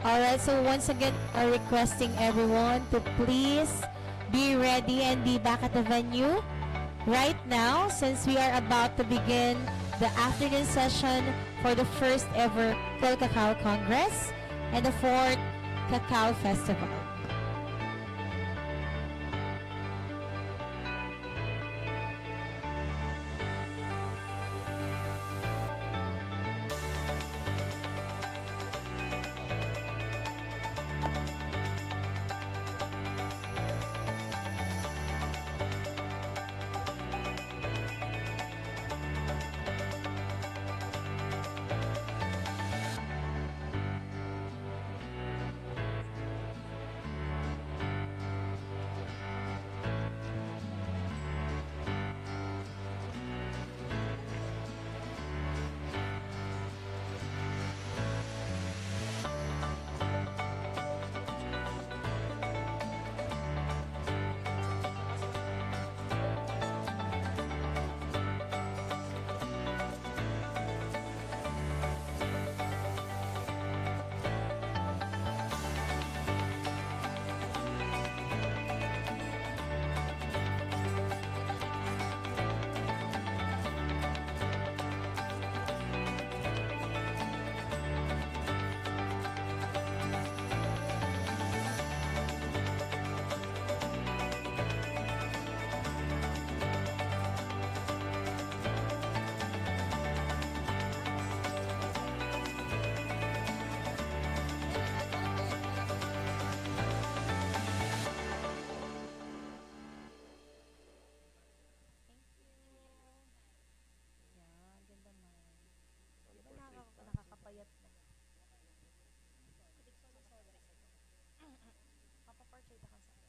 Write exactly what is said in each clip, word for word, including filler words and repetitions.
Alright, so once again, are requesting everyone to please be ready and be back at the venue right now, since we are about to begin the afternoon session for the first ever Bicol Cacao Congress and the fourth Cacao Festival. Yan, ganda man. Di ba nakaka-, nakakapayat na? Papaportray ta kan sa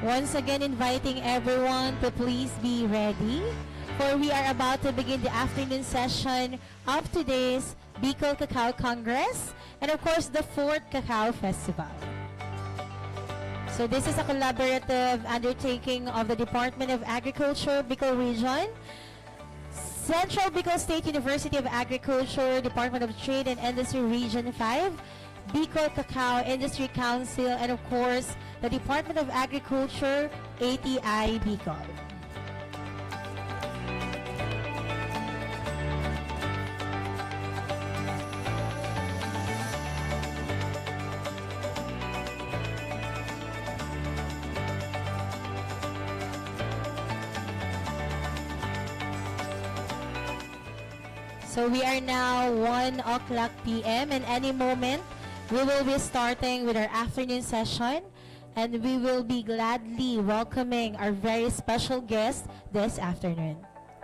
Once again, inviting everyone to please be ready, for we are about to begin the afternoon session of today's Bicol Cacao Congress and, of course, the fourth Cacao Festival. So this is a collaborative undertaking of the Department of Agriculture, Bicol Region, Central Bicol State University of Agriculture, Department of Trade and Industry Region five, Bicol Cacao Industry Council, and of course, the Department of Agriculture, A T I Bicol. So we are now one o'clock P M, and any moment, we will be starting with our afternoon session, and we will be gladly welcoming our very special guest this afternoon.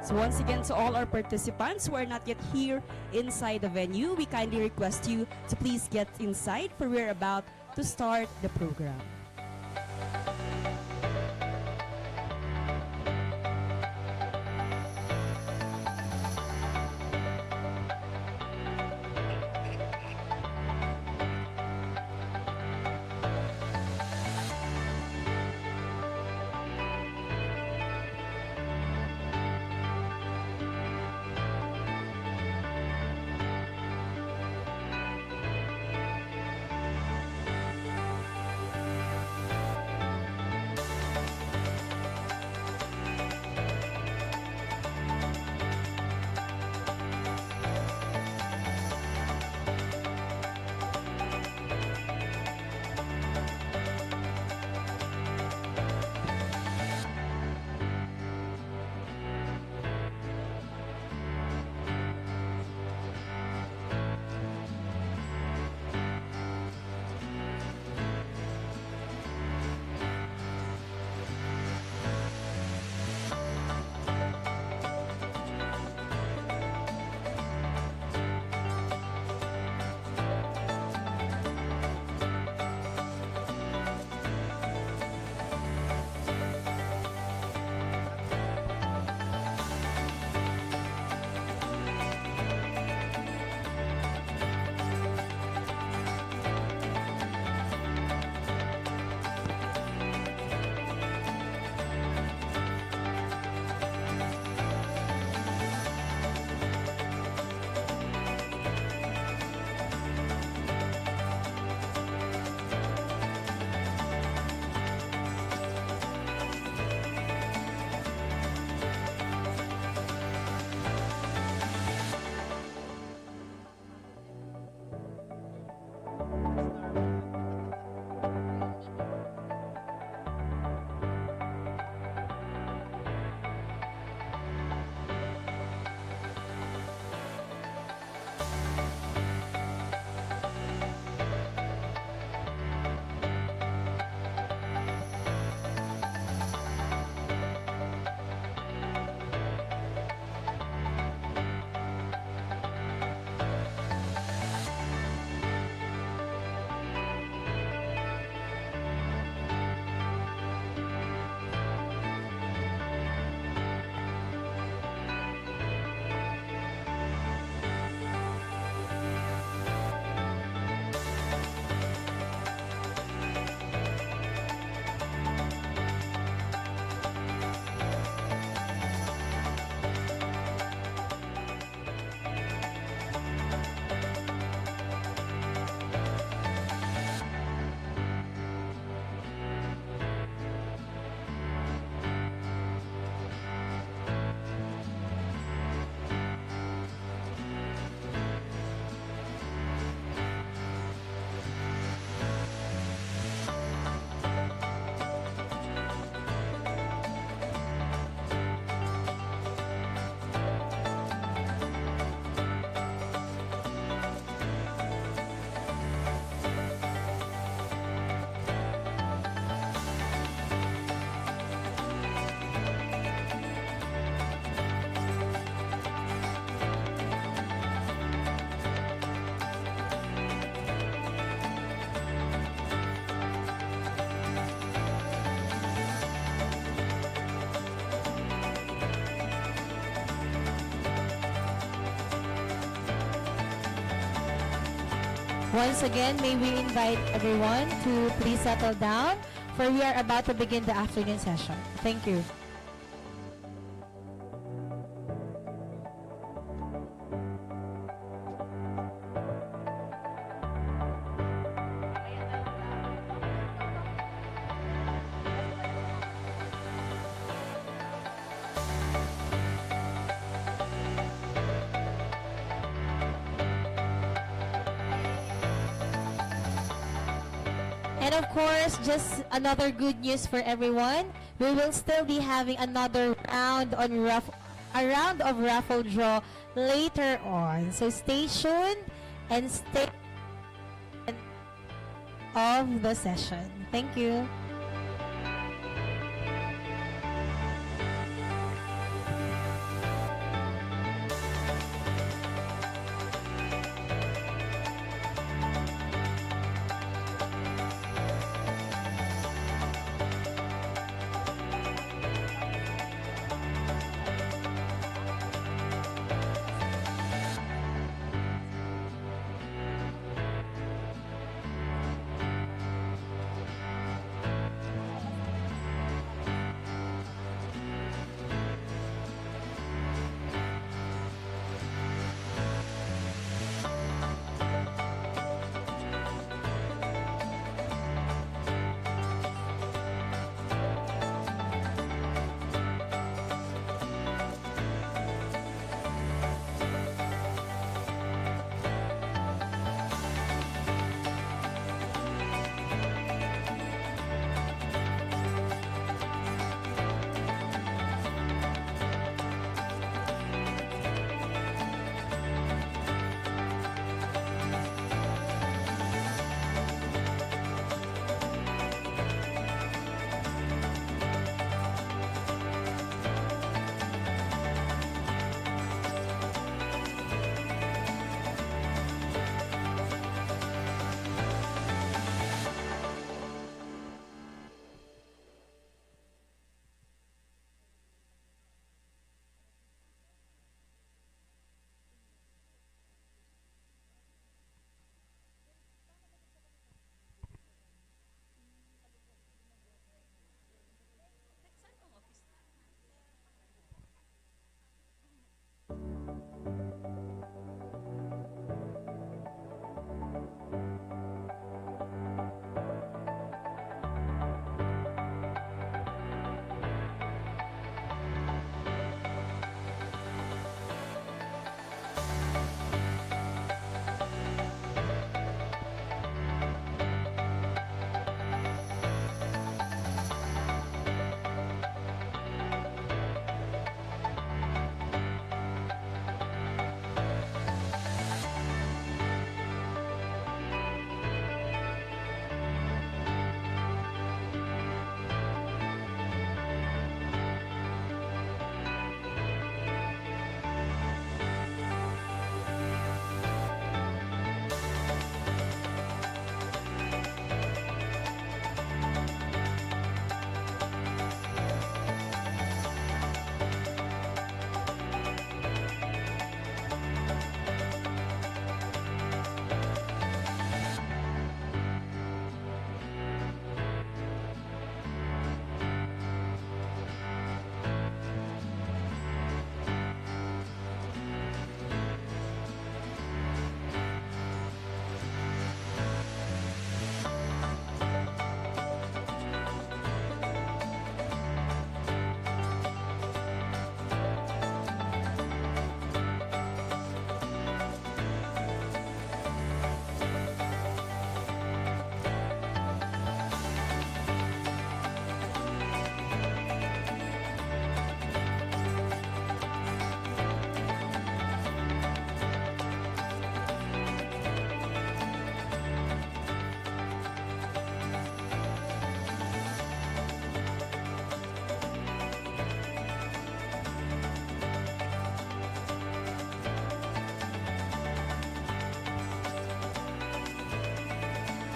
So once again, to all our participants who are not yet here inside the venue, we kindly request you to please get inside, for we're about to start the program. Once again, may we invite everyone to please settle down, for we are about to begin the afternoon session. Thank you. And of course, just another good news for everyone. We will still be having another round on raff-, a round of raffle draw later on. So stay tuned and stay of the session. Thank you.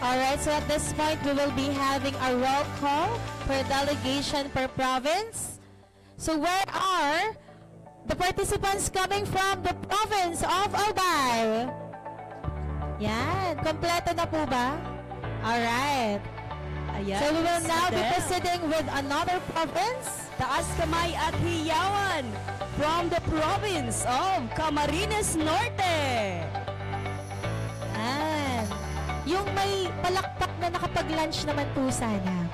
All right, so at this point, we will be having a roll call for delegation per province. So where are the participants coming from the province of Albay? Yan. Kompleto na po ba? Alright. Ayan. So we will Miss now be Adele. Proceeding with another province. Taas kamay at hiyawan from the province of Camarines Norte. Yan. Yung may palakpak na nakapag-lunch naman po sana.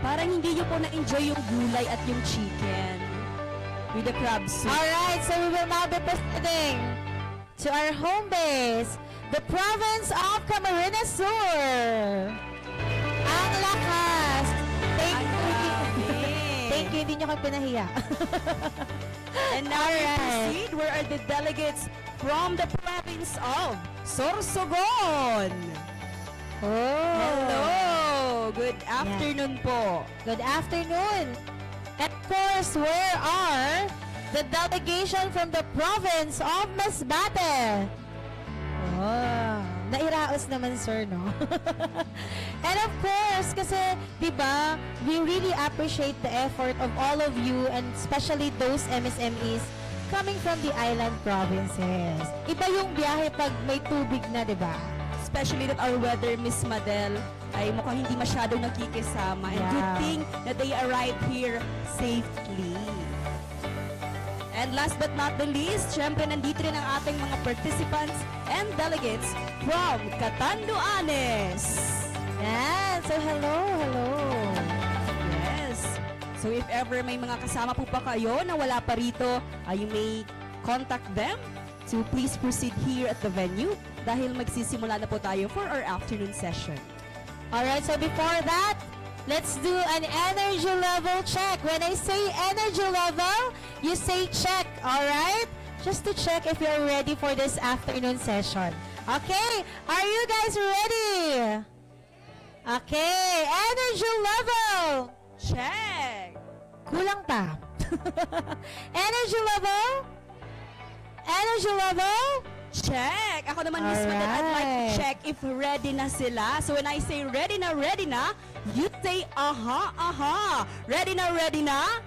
Parang hindi nyo po na-enjoy yung gulay at yung chicken with the crab soup. Alright, so we will now be proceeding to our home base, the province of Camarines Sur. Ang lakas! Thank Ang you. dami. Thank you, hindi nyo kami pinahiya. And now we Alright. Proceed. Where are the delegates from the province of Sorsogon? Oh. Hello! Good afternoon po. Good afternoon. And of course, where are the delegation from the province of Masbate? Oh, nairaos naman, sir, no? And of course, kasi, di ba, we really appreciate the effort of all of you and especially those M S M Es coming from the island provinces. Iba yung biyahe pag may tubig na, di ba? Especially that our weather, Miss Madel, ay mukhang hindi masyadong nakikisama. And good Yeah. thing that they arrived here safely. And last but not the least, syempre nandito rin ang ating mga participants and delegates from Catanduanes. Yan. So, hello, hello. Yes. So if ever may mga kasama po pa kayo na wala pa rito, uh, you may contact them. So please proceed here at the venue dahil magsisimula na po tayo for our afternoon session. Alright, so before that, let's do an energy level check. When I say energy level, you say check, alright? Just to check if you're ready for this afternoon session. Okay, are you guys ready? Okay, energy level! Check! Kulang pa. Energy level? Energy level? Check! Ako naman, Miss Madel, I'd like to Alright. Check if ready na sila. So when I say ready na, ready na, you say aha, aha. Ready na, ready na?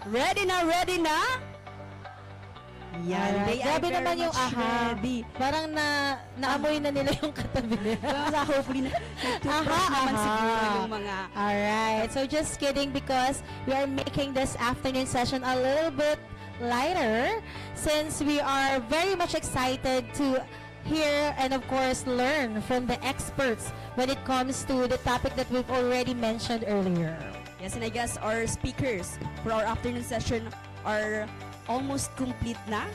Ready na, ready na? Yan, Alright. they are Grabe very naman yung much aha. Ready. Parang na naamoy na nila yung katabi nila. Well, sa hopefully na nag-toothbrush Aha, naman aha. Siguro yung mga Alright. So just kidding because we are making this afternoon session a little bit lighter since we are very much excited to hear and of course learn from the experts when it comes to the topic that we've already mentioned earlier. Yes, and I guess our speakers for our afternoon session are almost complete na.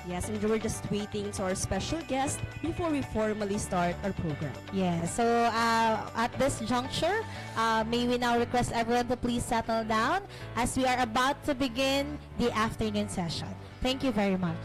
Yes, and we're just waiting to our special guest before we formally start our program. Yeah, so uh, at this juncture, uh, may we now request everyone to please settle down as we are about to begin the afternoon session. Thank you very much.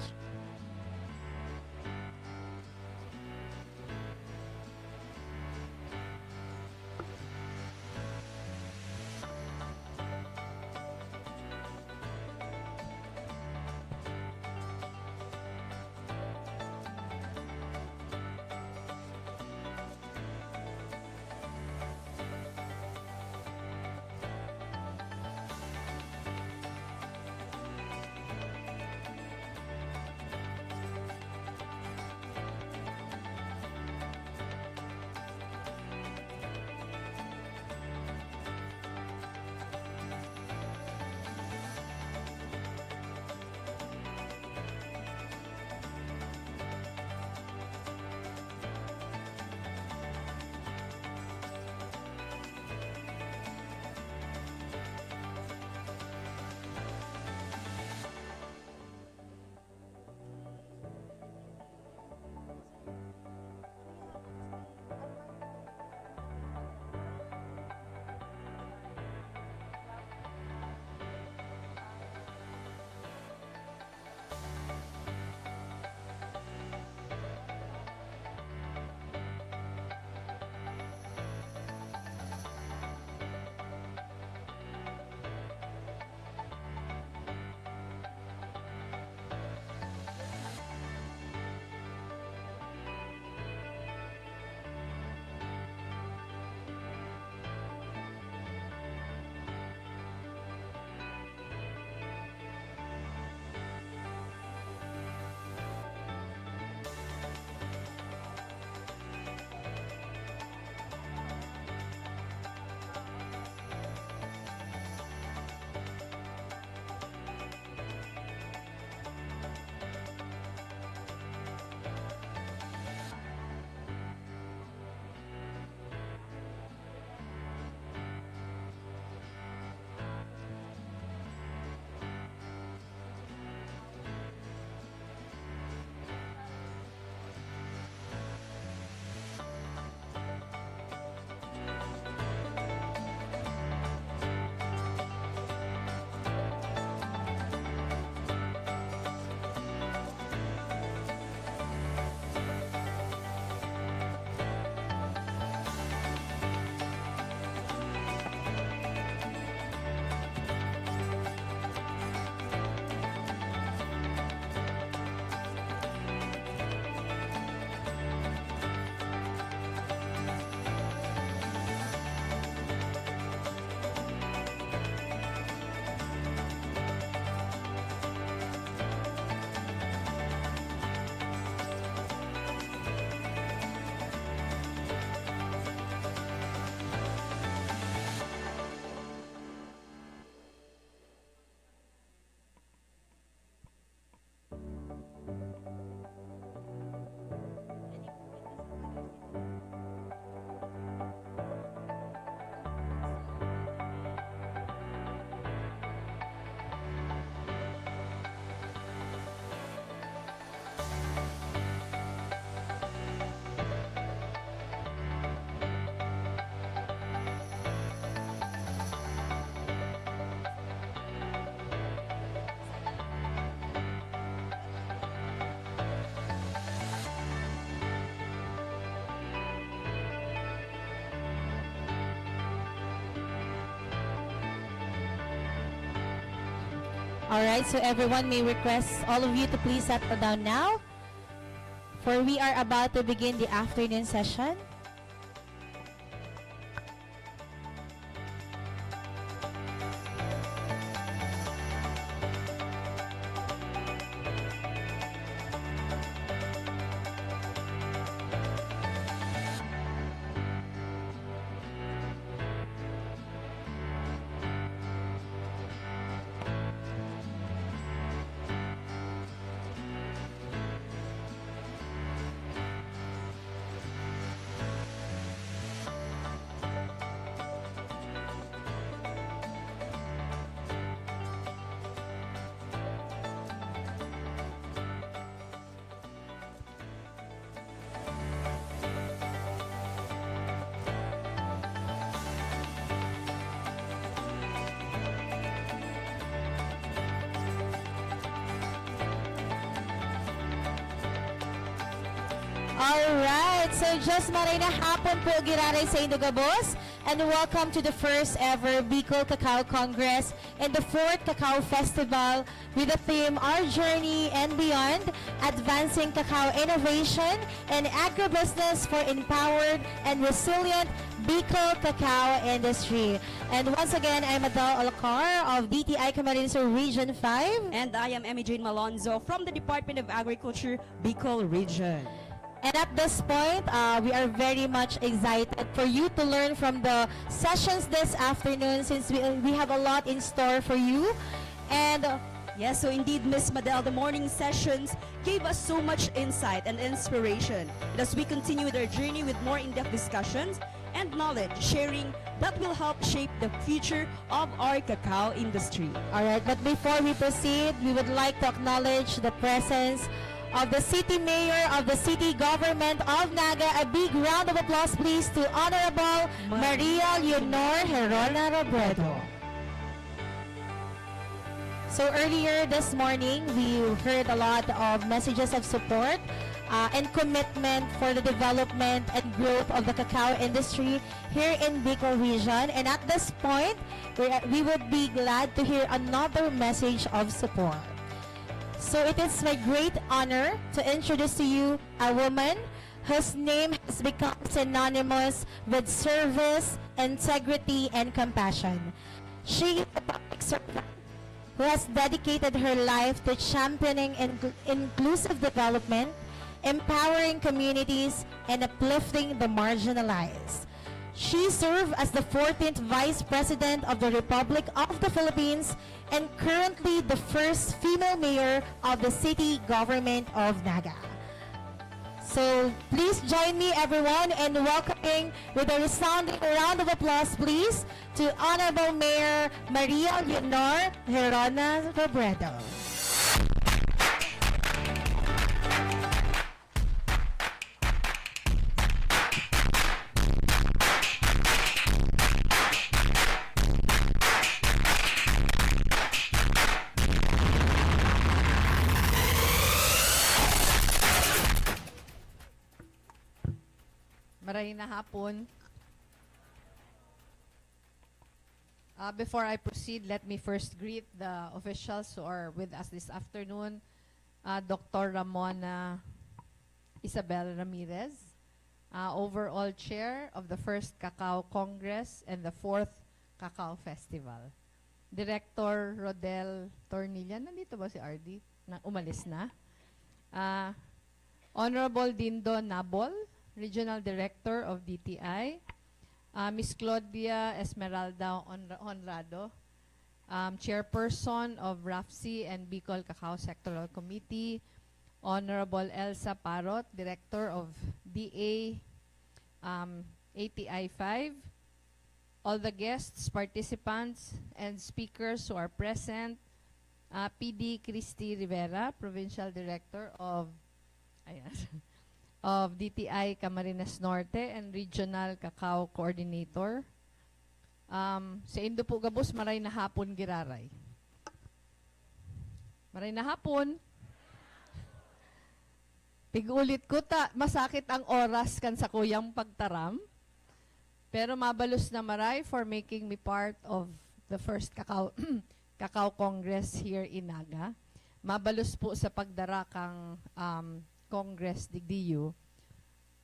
All right, so everyone, may request all of you to please settle down now, for we are about to begin the afternoon session. Alright, so just maray na hapon po giraray saindo gabos, and welcome to the first ever Bicol Cacao Congress and the fourth Cacao Festival with the theme Our Journey and Beyond, Advancing Cacao Innovation and Agribusiness for Empowered and Resilient Bicol Cacao Industry. And once again, I'm Adele Alcar of D T I Camarines Sur Region five. And I am Emmy Jane Malonzo from the Department of Agriculture, Bicol Region. And at this point, uh, we are very much excited for you to learn from the sessions this afternoon, since we, we have a lot in store for you. And, uh, Yes, so indeed, Miss Madel, the morning sessions gave us so much insight and inspiration. And as we continue with our journey with more in-depth discussions and knowledge sharing that will help shape the future of our cacao industry. All right, but before we proceed, we would like to acknowledge the presence of the City Mayor of the City Government of Naga. A big round of applause, please, to Honorable Maria Leonor Gerona Robredo. So earlier this morning, we heard a lot of messages of support, uh, and commitment for the development and growth of the cacao industry here in Bicol Region. And at this point, we, we would be glad to hear another message of support. So it is my great honor to introduce to you a woman whose name has become synonymous with service, integrity, and compassion. She is a public servant who has dedicated her life to championing incl-, inclusive development, empowering communities, and uplifting the marginalized. She served as the fourteenth Vice President of the Republic of the Philippines and currently the first female mayor of the city government of Naga. So, please join me, everyone, in welcoming with a resounding round of applause, please, to Honorable Mayor Maria Leonor Gerona Robredo. Maray na hapon. Uh, before I proceed, let me first greet the officials who are with us this afternoon. Uh, Doctor Ramona Isabel Ramirez, uh, overall chair of the first Cacao Congress and the fourth Cacao Festival. Director Rodel Tornillan, nandito ba si R D? Na, umalis na? Ah, Honorable Dindo Nabol, Regional Director of D T I. Ah, Miss Claudia Esmeralda Honra-, Honrado, um, Chairperson of RAFC and Bicol Cacao Sectoral Committee. Honorable Elsa Parot, Director of D A, um, A T I five. All the guests, participants, and speakers who are present, uh, P D Christy Rivera, Provincial Director of, ayan, of D T I Camarines Norte and Regional Cacao Coordinator. Um, saindo po gabos, maray na hapon giraray. Maray na hapon. Pig-ulit ko ta, masakit ang oras kan sakuyang pagtaram. Pero mabalos na maray for making me part of the first Cacao, Cacao Congress here in Naga. Mabalos po sa pagdara kang, um, Congress digdiyo.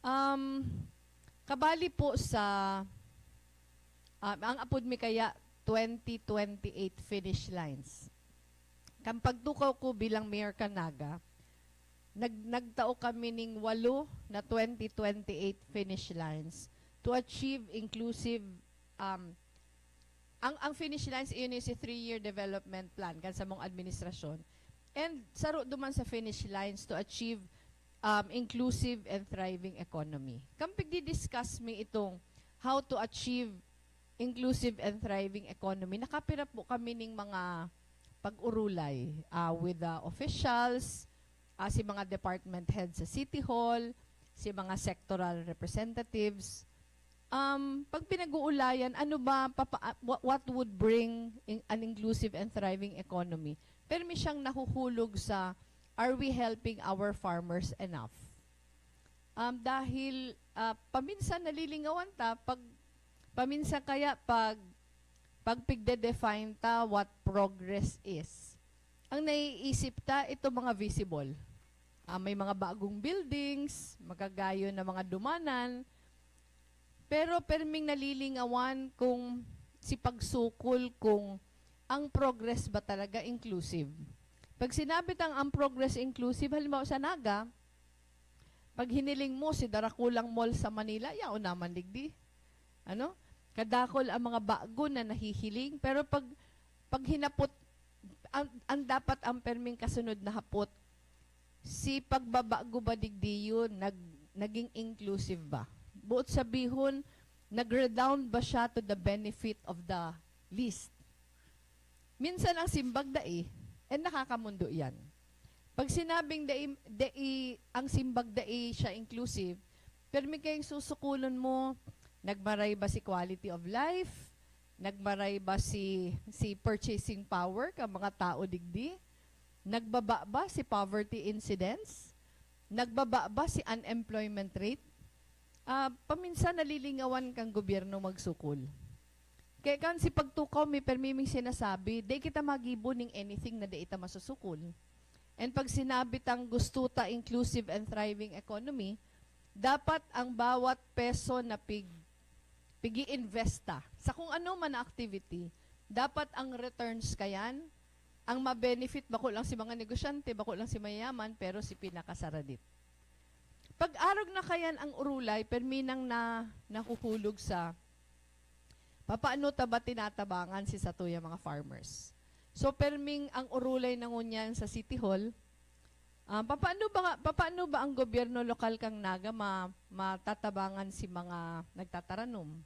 Um, kabali po sa, um, ang apod mi kaya twenty twenty-eight finish lines. Kan pagtukaw ko bilang mayor kan Naga, nag-, nagtao kami ning walo na twenty twenty-eight finish lines to achieve inclusive, um, ang, ang finish lines, iyon yung si three-year development plan kan samong administrasyon. And saro duman sa finish lines to achieve, um, inclusive and thriving economy. Kan pigdi-discuss mi itong how to achieve inclusive and thriving economy, nakapira po kami ning mga pag-urulay, ah, with the officials, ah, si mga department head sa City Hall, si mga sectoral representatives. Um, pag pinag-uulayan, ano ba, papa-, ah, wha-, what would bring in-, an inclusive and thriving economy? Pero may siyang nahuhulog sa, are we helping our farmers enough? Um, dahil, ah, paminsan nalilingawan ta pag, paminsan kaya pag, pag pigde-define ta what progress is, ang naiisip ta, ito mga visible. Ah, may mga bagong buildings, magagayon na mga dumanan, pero perming nalilingawan kung si pagsukol kung ang progress ba talaga inclusive. Pag sinabi tang ang progress inclusive, halimbawa sa Naga, pag hiniling mo si Darakulang Mall sa Manila, yaon naman digdi. Ano? Kadakol ang mga bago na nahihiling, pero pag, pag hinapot, ang, ang dapat ang perming kasunod na hapot, si pagbabago ba digdi yun, nag-, naging inclusive ba? Buot sabihon, nag-redound ba siya to the benefit of the least? Minsan ang simbag dai, and nakakamundo yan. Pag sinabing dai, dai, ang simbag dai siya inclusive, permi kayong susukulon mo, nagmaray ba si quality of life? Nagmaray ba si, si purchasing power kan mga tao digdi? Nagbaba ba si poverty incidence? Nagbaba ba si unemployment rate? Ah, paminsan nalilingawan kang gobyerno magsukol. Kaya kan si pagtukaw, may permi ming sinasabi, di kita magibo ning anything na di ita masusukol. And pag sinabi tang gusto ta inclusive and thriving economy, dapat ang bawat peso na pig-, pigi-invest ta sa kung ano man na activity, dapat ang returns kayan, ang ma-benefit, bako lang si mga negosyante, bako lang si mayayaman, pero si pinakasaradit. Pag arog na kayan ang urulay, permi nang na, nahuhulog sa papaano ta ba tinatabangan si satuyang mga farmers. So, perming ang urulay na ngunyan sa City Hall, ah, papaano ba nga, papaano ba ang gobyerno lokal kang Naga ma-, matatabangan si mga nagtataranom?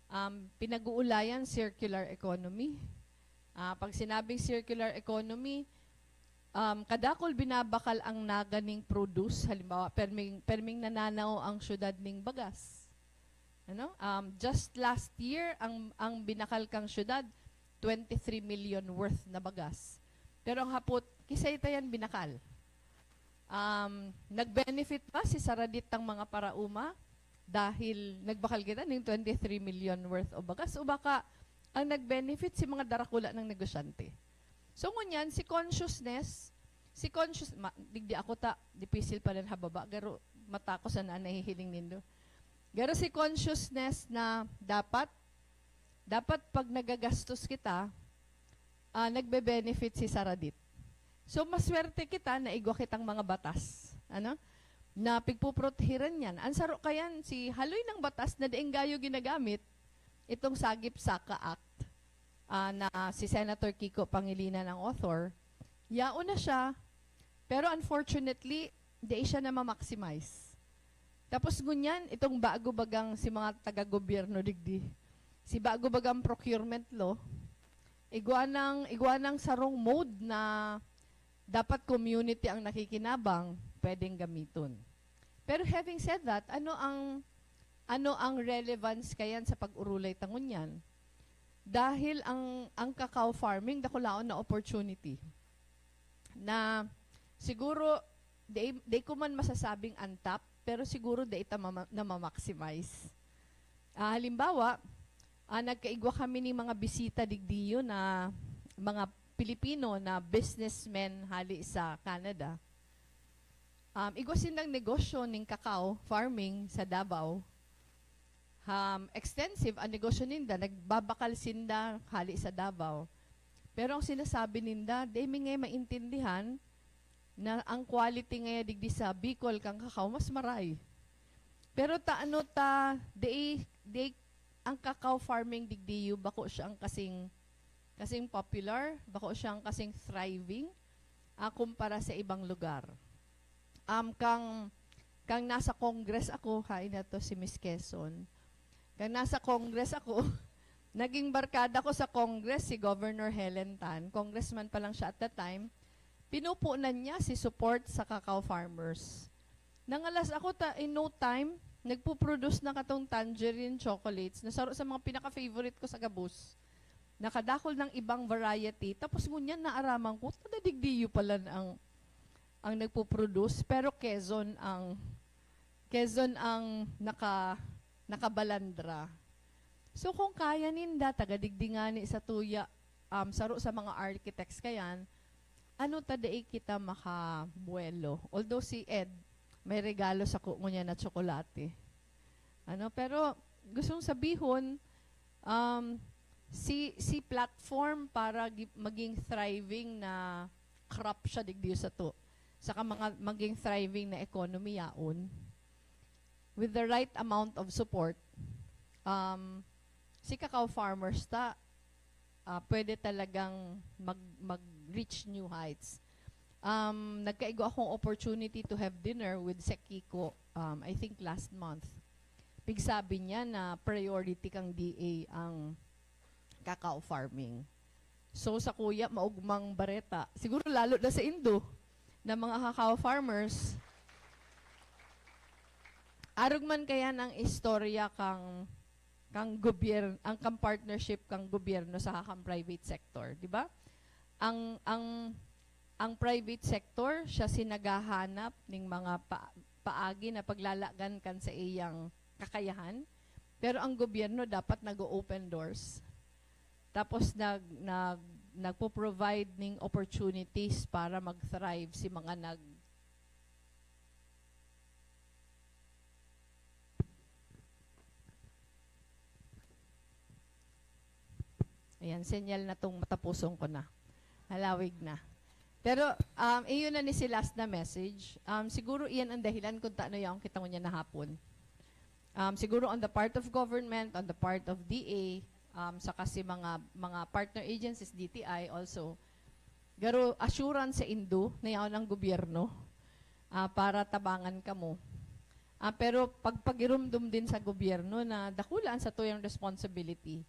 Um, pinag-uulayan circular economy. Ah, pag sinabing circular economy, um, kadakol binabakal ang Naga ning produce. Halimbawa, perming, perming nananao ang syudad ning bagas. Ano? Um, just last year, ang, ang binakal kang syudad, twenty-three million worth na bagas. Pero ang hapot, kisay ta yan binakal. Um, nag-benefit ba si saradit tang mga parauma dahil nagbakal kita ning twenty-three million worth of bagas? O baka ang nag-benefit si mga darakula ng negosyante? So, ngunyan, si consciousness, si conscious-, ma-, digdi ako ta, dipisil pa rin hababa, garo matakos na nahihiling nindo. Garo si consciousness na dapat, dapat pag nagagastos kita, ah, nagbe-benefit si saradit. So, maswerte kita na igwa kitang mga batas, ano, na pigpuprotehiran niyan. Ang saro kayan, si haloy ng batas na daing gayo ginagamit, itong Sagip Saka Act, ah, na si Senator Kiko Pangilinan ang author, yaon na siya. Pero unfortunately, di siya na ma-maximize. Tapos ngunyan, itong bago bagang si mga taga-gobyerno digdi, si bago bagang procurement law, igwa ng, igwa ng sarong mode na dapat community ang nakikinabang, pwedeng gamiton. Pero having said that, ano ang, ano ang relevance kayan sa pag-urulay ta ngunyan? Dahil ang, ang cacao farming, dakulaon na opportunity na siguro, di, di ko man masasabing untap, pero siguro di ita mama-, na ma-maximize. Ah, halimbawa, ah, nagkaigwa kami ni mga bisita digdiyo na, mga Pilipino na businessmen hali sa Canada. Um, igwa sindang negosyo ning cacao farming sa Davao. Um, extensive ang negosyo ninda, nagbabakal sinda hali sa Davao. Pero ang sinasabi ninda, di mi nga maintindihan na ang quality nga digdi sa Bicol kang cacao mas maray. Pero ta ano ta, di, di ang cacao farming digdi bako siya ang kasing kasing popular, bako siyang kasing thriving, ah, kumpara sa ibang lugar. Um, kang, kang nasa Congress ako, hain na to si Miss Quezon. Kang nasa Congress ako, naging barkada ko sa Congress si Governor Helen Tan. Congressman pa lang siya at that time. Pinupunan niya si support sa cacao farmers. Nangalas ako ta, in no time, nagpo-produce na katong tangerine chocolates na saro sa mga pinaka-favorite ko sa gabos. Nakadakol ng ibang variety, tapos ngunyan naaraman ko, taga-Digdiyo pala ang, ang nagpo-produce, pero Quezon ang, Quezon ang naka, nakabalandra. So, kung kaya ninda, taga-Digdi ngani sa tuya, um, saro sa mga architects kayan, ano ta dai kita makabuwelo? Although si Ed, may regalo sako ngunyan na tsokolate. Ano, pero gustong sabihon, um, si, si platform para gi-, maging thriving na crop siya digdi sato. Saka mga, maging thriving na economy yaon. With the right amount of support, um, si cacao farmers ta, ah, pwede talagang mag-, mag-reach new heights. Um, nagkaigo akong opportunity to have dinner with Sec Kiko, um, I think last month. Pigsabi niya na priority kang D A ang cacao farming. So, sa kuya, maugmang bareta. Siguro lalo na sa Indo, na mga cacao farmers, arog man kaya ang istorya kang, kang gobyern-, ang kang partnership kang gobyerno sa kang private sector, di ba? Ang, ang, ang private sector, siya si naghahanap ning mga pa-, paagi na paglalagan kan sa iyang kakayahan. Pero ang gobyerno dapat nag-o-open doors. Tapos nag-, nag-, nagpo-provide ning opportunities para mag-thrive si mga nag-, Ayan, senyal na tong matapuson ko na. Halawig na. Pero, um, iyon na ni si last na message. Um, siguro iyan ang dahilan kung taano yaon kita ngunyan na hapon. Um, siguro on the part of government, on the part of D A, um, saka si mga, mga partner agencies, D T I also, garo assurance sa indo na yaon ang gobyerno, ah, para tabangan kamo. Ah, pero pagpagirumdom din sa gobyerno na dakula an satuyang responsibility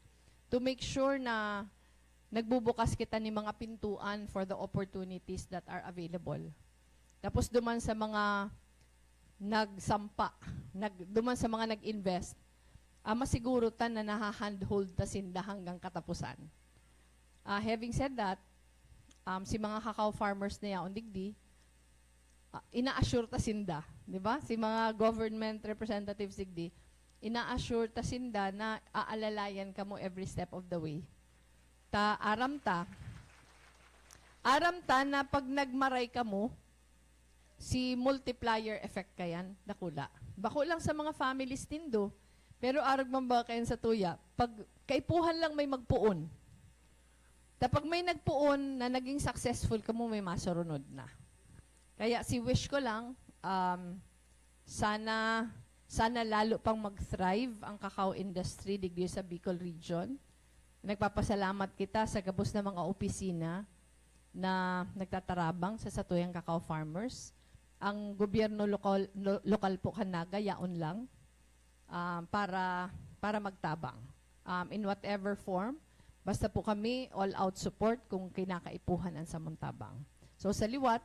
to make sure na nagbubukas kita ni mga pintuan for the opportunities that are available. Tapos duman sa mga nagsampa, nag-, duman sa mga nag-invest, ah, masiguro ta na naha-handhold ta sinda hanggang katapusan. Ah, having said that, um, si mga cacao farmers na yaon digdi, ah, ina-assure ta sinda, di ba? Si mga government representatives digdi, ina-assure ta sinda na aalalayan kamo every step of the way. Ta, aram ta, aram ta na pag nagmaray kamo, si multiplier effect kayan, dakula. Bako lang sa mga families nindo, pero arog man ba kayan sa tuya, pag kaipuhan lang may magpoon. Ta pag may nagpoon na naging successful kamo, may masurunod na. Kaya si wish ko lang, um, sana, sana lalo pang mag-thrive ang cacao industry digdi sa Bicol region. Nagpapasalamat kita sa gabos na mga opisina na nagtatarabang sa satuyang cacao farmers. Ang gobyerno lokal, lo-, lokal po kan Naga, yaon lang, ah, para, para magtabang. Um, in whatever form, basta po kami, all-out support kung kinakaipuhan ang samong tabang. So, sa liwat,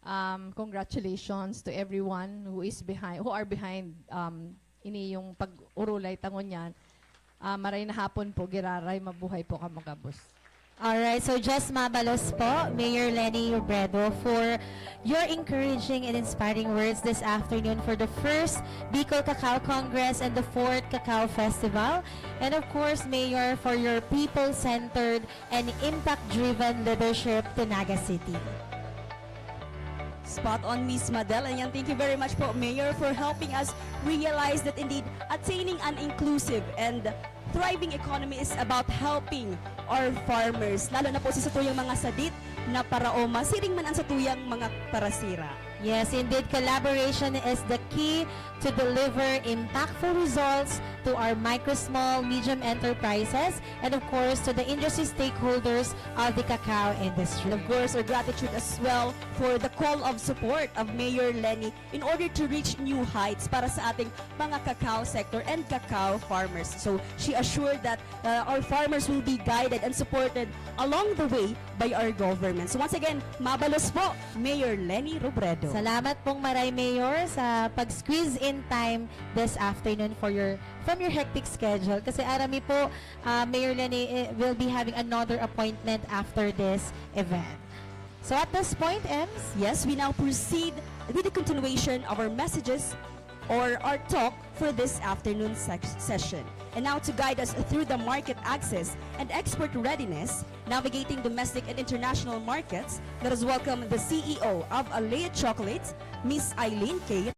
um, congratulations to everyone who is behind, who are behind, um, ini yung pag-urulay ta ngunyan. Ah, maray na hapon po, giraray, mabuhay po kamo gabos. Alright, so just mabalos po, Mayor Leni Robredo, for your encouraging and inspiring words this afternoon for the first Bicol Cacao Congress and the fourth Cacao Festival. And of course, Mayor, for your people-centered and impact-driven leadership to Naga City. Spot on, Miss Madel. And yan, thank you very much po, Mayor, for helping us realize that indeed, attaining an inclusive and thriving economy is about helping our farmers, lalo na po sa satuyang mga sadit na paraoma, siring man ang satuyang mga parasira. Yes, indeed, collaboration is the key to deliver impactful results to our micro, small, medium enterprises, and of course, to the industry stakeholders of the cacao industry. And of course, our gratitude as well for the call of support of Mayor Leni in order to reach new heights para sa ating mga cacao sector and cacao farmers. So, she assured that uh, our farmers will be guided and supported along the way by our government. So once again, mabalos po, Mayor Leni Robredo. Salamat pong maray, Mayor, sa pag-squeeze in time this afternoon for your from your hectic schedule. Kasi aram mi po, uh, Mayor Leni eh, will be having another appointment after this event. So at this point, Ems, Yes, we now proceed with the continuation of our messages or our talk for this afternoon sec- session. And now to guide us through the market access and export readiness, navigating domestic and international markets, let us welcome the C E O of Alea Chocolates, Miss Eileen K.